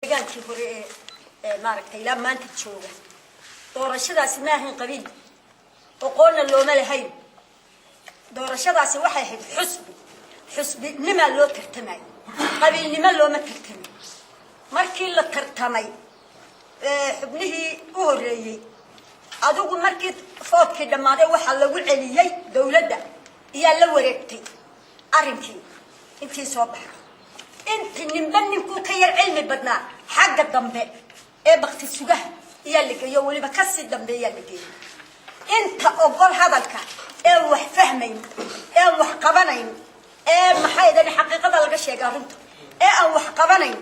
Dagaalkii hore ee maaragtay ilaa maanta jooga, doorashadaasi ma ahayn qabiil, oqoonna looma lahayn. Doorashadaasi waxay ahayd xusbi, xusbinimaa loo tartamayay, qabiilnimo looma tartamay. Markii la tartamay, xubnihii u horreeyey, adigu markii foodkii dhammaaday, waxaa lagu celiyey dawladda iyaa la wareegtay arrinkii. Intii soo baxday, inti ninba ninkuu ka yar cilmi badnaa xagga dambe ee bakti sugaha iyaa la geeyo, weliba kasii dambeeyaa la geeyey. Inta ogol hadalka ee wax fahmayn ee wax qabanayn ee maxay dhan xaqiiqada laga sheega runta ee aan wax qabanayn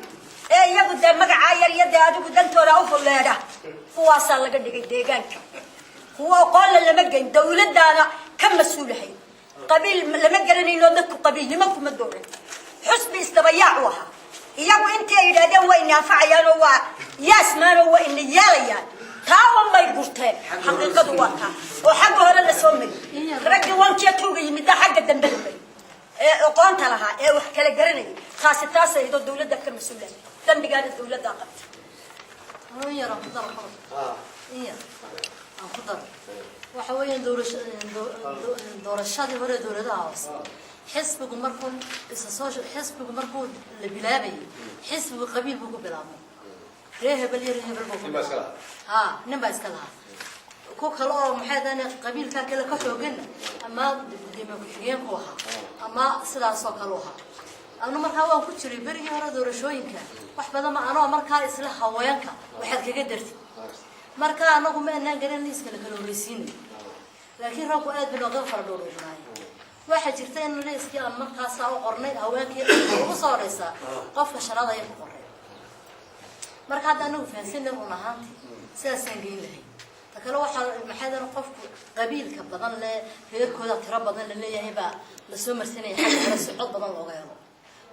ee iyagu dee magacaa yar iyo dee adigu dantooda u fulleedha, kuwaasaa laga dhigay deegaanka. Kuwa oqoonna lama geyn, dawladdaana ka mas-uulahay. Qabiil lama garanayno, dadku qabiilnimo kuma dooran, xusbi isdabayaac u ahaa. Iyagu intii ay yidhahdeen waa ina anfacayaanoo waa yaasmaanoo waa ina yeelayaan, taa un bay gurteen. Xaqiiqadu waa taa oo xagga hore lasoo mari raggii wankiya tuuga yimidda, xagga dambe la mari ee aqoonta lahaa ee wax kala garanayay. Taasi taas ahaydoo dawladda ka mas-uula, dambigaana dawladdaa qabta. In yar aan ku daro qodob, in yar aan ku daro. Waxa weeyaan doorashadii hore dowladaha hoose, xisbigu markuu isa soo, xisbigu markuu la bilaabayay, xisbigu qabiil buu ku bilaabmay. Ree hebel iyo ree hebel buu ku bilaabmay. Ha, nin baa iska lahaa. Ku kale oo maxay dahane qabiilkaa kale ka xooganna ama gudoomiye ku-xigeenku ahaa ama sidaasoo kale u ahaa. Anu markaa waan ku jiray berigii hore doorashooyinka wax badan ma anoo markaa isla haweenka waxaad kaga dartid. Marka anagu ma anaan garan liiska la kala horreysiinayo, laakiin raggu aad bay nooga fara dhowdhowbanaayeen. Waxaa jirta in liiskii aan markaasaa u qornay haweenkii ugu soo horeysaa qofka shanaad ayay ku qornay. Marka hadda anagu fahansanay, run ahaantii sidaasaan geyn lahay. Ta kale waxaa maxay dahan qofku qabiilka badan le, reerkooda tiro badan la leeyahay baa lasoo marsanaya xagga hore si cod badan looga helo.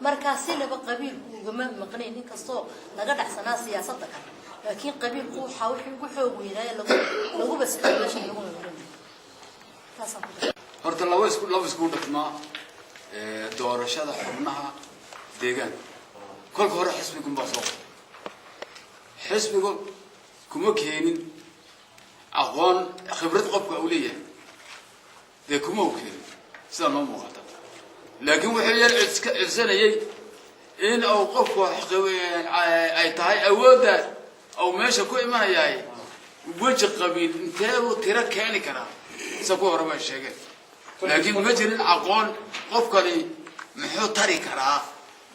Markaa sinaba qabiilku ugama maqnayn, inkastoo laga dhacsanaa siyaasadda kale, laakiin qabiilku waxaa wixii ugu xoog weynaaye lagu laguba socdo meesha lagu mamulinay. Taasaan ku daray. Horta laba isku dhaqmaa doorashada xubnaha deegaanka. Kolka hore xisbigun baa soo qoray. Xisbigu kuma keenin aqoon, khibrad qofka uu leeyahay dee kuma u keenin sidaa noo muuqata, laakiin wuxuu yar codsanayay in uu qofku ay tahay awoodda uu meesha ku imanayahay weji qabiil intee uu tiro keeni karaa, sida kuwa hore bay sheegeen. Laakiin ma jirin aqoon, qofkani muxuu tari karaa,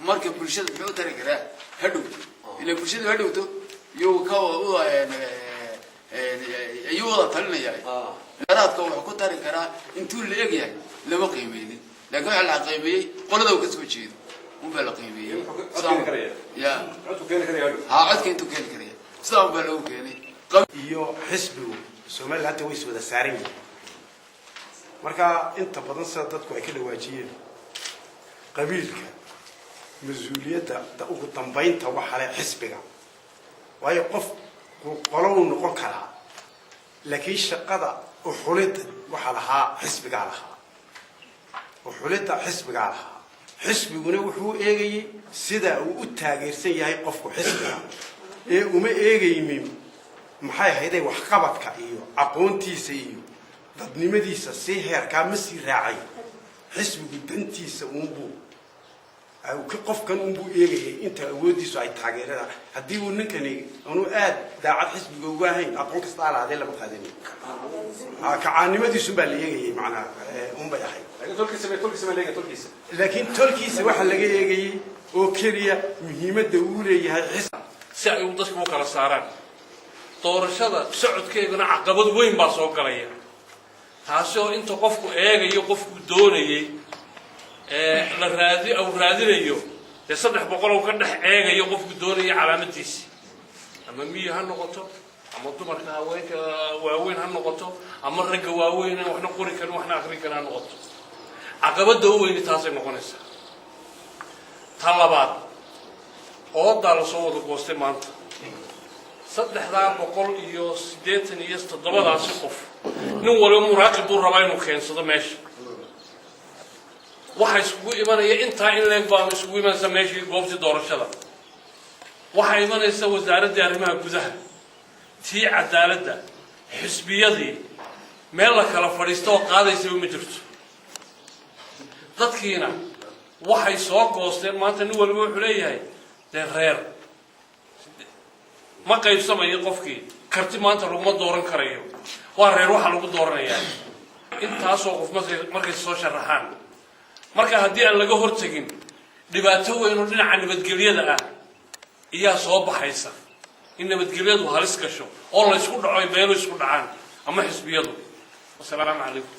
marka bulshada muxuu tari karaa hadhow, ila bulshadu hadhowto iyuu ka ayuu wada talinaya. Garaadka wuxuu ku tari karaa intuu la eg yahay lama qiimeynin, laakiin waxaa la qiimeeyey qolada uu kasoo jeedo unbaa la qiimeeyey. Ya ha, codka intuu keeni karaya sidaa unbaa loogu keenay. Iyo xisbigu Somaliland hadda way is wada saaran yihiin. Marka inta badan sida dadku ay ka dhawaajiyeen, qabiilka mas-uuliyadda ugu dambaynta waxa le xisbiga, waayo qof qolo uu noqon karaa, laakiin shaqada uxulidda waxaa lahaa xisbigaa lahaa, uxulidda xisbigaa lahaa. Xisbiguna wuxuu eegayey sida uu u taageersan yahay qofku xisbiga ee uma eegaynin maxay ahayday waxqabadka iyo aqoontiisa iyo dadnimadiisa. Si heerkaa ma sii raacay, xisbigu dantiisa uunbuu qofkan unbuu eegayay inta awooddiisu ay taageerada. Haddii uu ninkani anu aad daacad xisbiga uga ahayn, aqoon kasta alaadee lama qaadanin. Kacaannimadiisun baa la eegayay, macnaa unbay ahayd. Laakiin tolkiisa waxaa laga eegayey oo keliya muhiimadda uu leeyahay xisbi. Si ay u dadka u kala saaraan doorashada socodkeeduna caqabad weyn baa soo galaya, taasi oo inta qofku eegayo qofku doonayey ee la raadi au raadinayo dee 300 ou ka dhex eegayo qofku doonayay calaamadiisi, ama miyi ha noqoto, ama dumarka haweenka waaweyn ha noqoto, ama ragga waaweyn aan waxna qori karin waxna akrin karin ha noqoto. Caqabadda u weyni taasay noqonaysaa. Ta labaad, oodaa lasoo wada goostay maanta 387-daasi qof, nin waliba muraaqib buu rabaa inuu keensado meesha. Waxa iskugu imanaya intaa in leeg baa isugu imanaysa meeshii goobtii doorashada. Waxaa imanaysa wasaaraddii arrimaha gudaha, tii cadaaladda, xisbiyadii. Meel la kala fadhiisto oo qaadaysaba ma jirto. Dadkiina waxay soo goosteen. Maanta nin waliba wuxuu leeyahay dee reer ma qaybsamayo. Qofkii karti maanta laguma dooran karayo, waa reer waxaa lagu dooranayaa. Intaasoo qof markay soo sharaxaan, marka haddii aan laga hortegin, dhibaato weyn oo dhinaca nabadgelyada ah iyaa soo baxaysa, in nabadgelyadu halis gasho oo la isku dhaco, ay beelo isku dhacaan ama xisbiyadu. Wasalaamu calaykum.